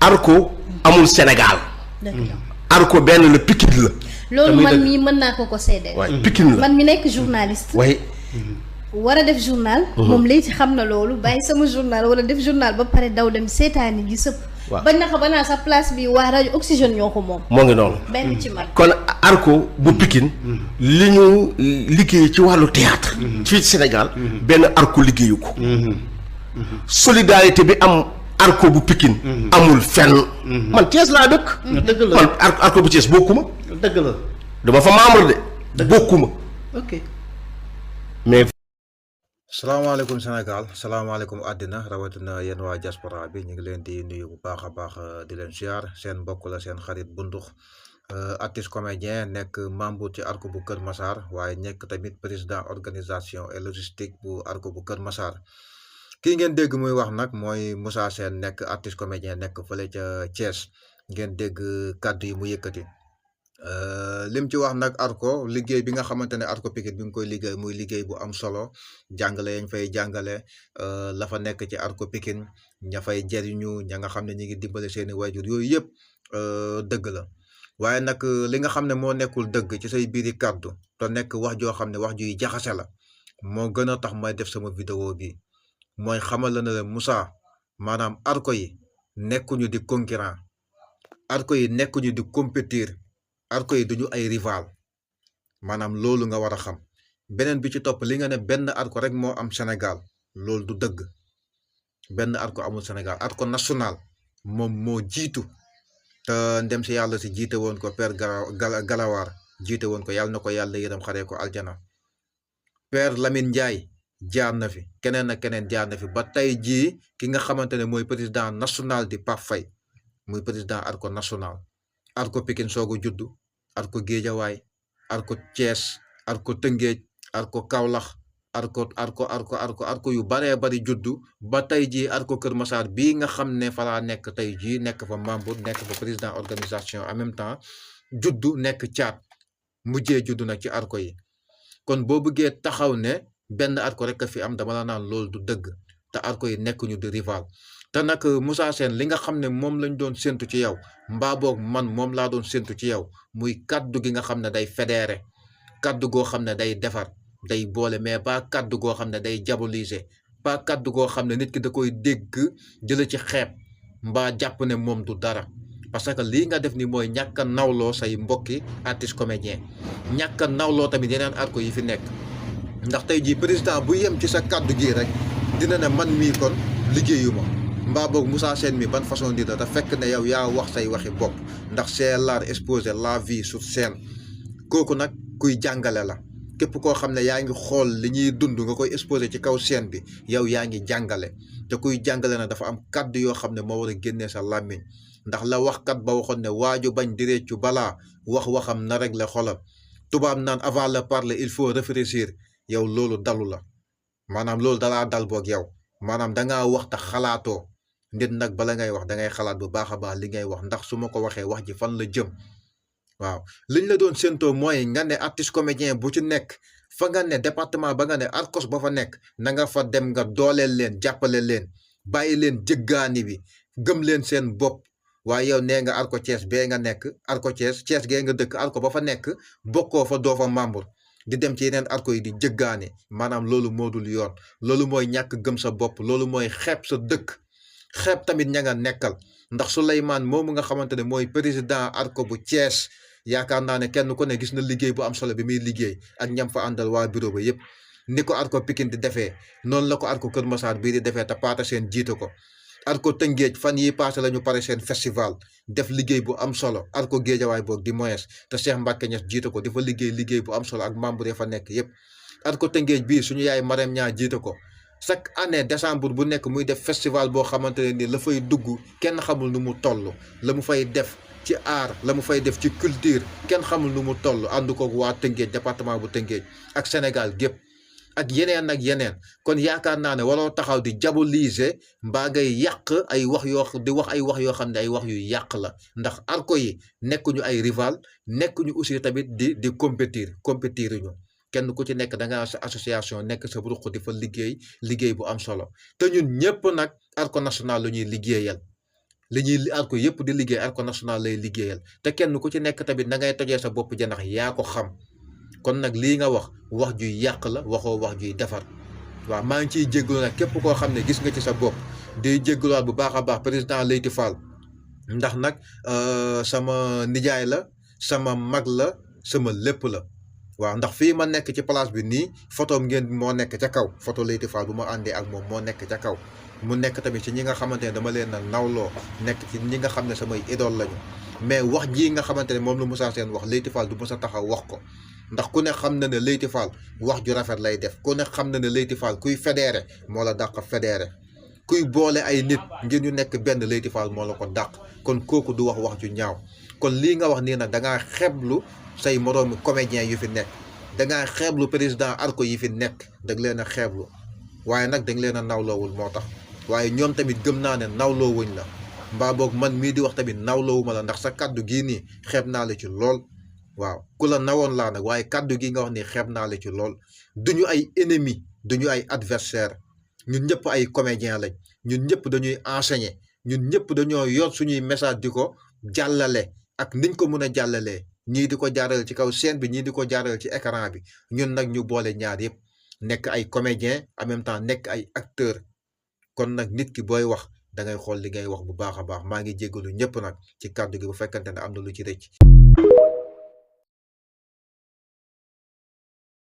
Arco amul Sénégal. Arco benn la Pikine la. loolu man mii mën naa ko seede. waaye Pikine la man mi nekk journaliste. waaye. war a def journal. moom léegi xam na loolu bàyyi sama journal wala def journal ba pare daw dem seetaani gi sëpp. waaw bañ na ko ba naa sa place bi waa rajo Oxygène ñoo ko moom. moo ngi noonu. benn ci man. kon Arco bu Pikine li ñu liggéey ci wàllu théâtre fii Sénégal benn Arco liggéeyu ko. solidarité bi am Arco bu Pikine amul fenn. man Thiès laa dëkk. dëgg la man Arco bu Thiès bokkuma. dëgg la. dama fa membre de. bokkuma. ok. mais. salaamaaleykum Sénégal salaamaaleykum àddina rawatina yéen waa diaspora bi ñu ngi leen di nuyu bu baax a baax di leen ziar seen mbokk la seen xarit Bundux artiste comédien nekk membre ci Arco bu Kër Massar waaye nekk tamit président organisation et logistique bu Arco bu Kër Massar kii ngeen dégg muy wax nag mooy Moussa Sène nekk artiste comédien nekk fële ca Thiès ngeen dégg kàddu yi mu yëkkati. lim ci wax nag Arco liggéey bi nga xamante ne Arco Pikine bi nga koy liggéey muy liggéey bu am solo jàngale yañ fay jàngale la fa nekk ci Arco Pikine ña fay jariñu ña nga xam ne ñi ngi dimbale seeni wayjur yooyu yëpp dëgg la waaye nag li nga xam ne moo nekkul dëgg ci say biiri kàddu te nekk wax joo xam ne wax juy jaxase la moo gën a tax may def sama vidéo bi mooy xamal la ne la Moussa maanaam Arco yi nekkuñu di concurrent Arco yi nekkuñu di compétir Arco yi duñu ay rival maanaam loolu nga war a xam beneen bi ci topp li nga ne benn Arco rek moo am Sénégal loolu du dëgg benn Arco amul Sénégal Arco national moom moo jiitu te ndem si yàlla si jiite woon ko Père Galawaar jiite woon ko yàlla na ko yàlla yërëm xaree ko aljana Père Lamine Ndiaye jaar na fi keneen ak keneen jaar na fi ba tey jii ki nga xamante ne mooy président national di Pape Faye muy président Arco national Arco Pikine soog a juddu Arco Géejawaay Arco Thiès Arco Tëngéej Arco Kaolack Arco yu baree bari juddu ba tey jii Arco Kër Massar bii nga xam ne fa laa nekk tey jii nekk fa membre nekk fa président organisation en même temps juddu nekk caat mujjee juddu nag ci Arco yi kon boo bëggee taxaw ne benn Arco rek a fi am dama la naan loolu du dëgg te Arco yi nekkuñu di rival te nag Moussa Sène li nga xam ne moom lañ doon séntu ci yow mbaa boog man moom laa doon séntu ci yow muy kaddu gi nga xam ne day fédéré kaddu goo xam ne day defar day boole mais pas kaddu goo xam ne day diaboliser pas kaddu goo xam ne nit ki da koy dégg jële ci xeeb mbaa jàpp ne moom du dara parce que lii nga def ni mooy ñàkk a nawloo say mbokki artiste comédien ñàkk a nawloo tamit yeneen Arco yi fi nekk ndax tey jii président bu yem ci sa kaddu gii rek dina ne man mii kon liggéeyuma mbaa boog Moussa Sène mi ban façon di la te fekk ne yow yaa wax say waxi bopp ndax c'est l'art exposé la vie sur scène kooku nag kuy jàngale la képp koo xam ne yaa ngi xool li ñuy dund nga koy exposé ci kaw scène bi yow yaa ngi jàngale te kuy jàngale na dafa am kàddu yoo xam ne moo war a génnee sa làmmiñ ndax la waxkat ba waxoon ne waaju bañ di réccu balaa waxam na rek la xolam tubaab naan avant de parler il faut réfléchir yow loolu dalu la maanaam loolu dalaa dal boog yow maanaam dangaa wax te xalaatoo nit nag bala ngay wax da ngay xalaat bu baax a baax li ngay wax ndax su ma ko waxee wax ji fan la jëm waaw liñ la doon séentoo mooy nga ne artiste comédien bu ci nekk fa nga ne département ba nga ne Arcos ba fa nekk na nga fa dem nga dooleel leen jàppale leen bàyyi leen jëggaani bi gëm leen seen bopp waaye yow nee nga Arco Thiès bee nga nekk Arco Thiès gee nga dëkk Arco ba fa nekk bokkoo fa doo fa membre di dem ci yeneen Arco yi di jëggaani maanaam loolu moo dul yoon loolu mooy ñàkk gëm sa bopp loolu mooy xeeb sa dëkk xeeb tamit ña nga nekkal ndax Souleymane moomu nga xamante ne mooy président Arco bu Thiès yaakaar naa ne kenn ku ne gis na liggéey bu am solo bi muy liggéey ak ñam fa àndal waa bureau ba yëpp ni ko Arco Pikine di defee noonu la ko Arco Kër Massar bii di defee te Paata Seen jiite ko Arco Tëngéej fan yi passé la ñu pare seen festival def liggéey bu am solo Arco Géejawaay boog di moyes te Cheikh Mbacke Niass jiite ko dafa liggéey bu am solo ak membre yi fa nekk yëpp Arco Tëngéej bii suñu yaay Marème Niang jiite ko chaque année décembre bu nekk muy def festival boo xamante ne ni la fay dugg kenn xamul nu mu toll la mu fay def ci art la mu fay def ci culture kenn xamul nu mu toll ànd koog waa Tëngéej département bu Tëngéej ak Sénégal gépp ak yeneen kon yaakaar naa ne waroo taxaw di diaboliser mbaa ngay yàq ay wax yoo xam ne ay wax yu yàq la ndax Arco yi nekkuñu ay rival nekkuñu aussi tamit di compétir ñu kenn ku ci nekk da nga sa association nekk sa ruq di fa liggéey bu am solo te ñun ñëpp nag Arco national la ñuy liggéeyal li ñuy arko yëpp di liggéey arko national lay liggéeyal te kenn ku ci nekk tamit na ngay tojee sa bopp janax yaa ko xam kon nag lii nga wax juy yàq la waxoo wax juy defar waaw maa ngi ciy jéggalu nag képp koo xam ne gis nga ci sa bopp di jéggaluwaat bu baax a baax président Leyti Fall ndax nag sama nijaay la sama mag la sama lépp la waaw ndax fii ma nekk ci place bi nii photo ngeen moo nekk ca kaw photo Leyti Fall bu ma àndee ak moom moo nekk ca kaw mu nekk tamit ci ñi nga xamante ne dama leen a nawloo nekk ci ñi nga xam ne samay idole lañu mais wax jii nga xamante ne moom la Moussa Sène wax Leyti Fall du mës a taxaw wax ko ndax ku ne xam na ne Leyti Fall wax ju rafet lay def ku ne xam na ne Leyti Fall kuy fédéré moo la dàq fédéré kuy boole ay nit ngir ñu nekk benn Leyti Fall moo la ko dàq kon kooku du wax ju ñaaw kon lii nga wax nii nag da ngaa xeeblu say moroomi comédien yu fi nekk da ngaa xeeblu président arko yi fi nekk da nga leen a xeeblu waaye nag da nga leen a nawloowul moo tax waaye ñoom tamit gëm naa ne nawloowuñ la mbaa boog man mii di wax tamit nawloowuma la ndax sa kaddu gii nii xeeb naa la ci lool waaw ku la nawoon laa nag waaye kaddu gi nga wax nii xeeb naa la ci lool duñu ay ennemi duñu ay adversaire ñun ñëpp ay comédien lañ ñun ñëpp dañuy enseigner ñun ñëpp dañoo yor suñuy message di ko jàllale ak niñ ko mën a jàllalee ñii di ko jaarale ci kaw scène bi ñii di ko jaarale ci écran bi ñun nag ñu boole ñaar yëpp nekk ay comédien en même temps nekk ay acteur kon nag nit ki booy wax da ngay xool li ngay wax bu baax a baax maa ngi jéggalu ñëpp nag ci kàddu gi bu fekkante ne am na lu ci rëcc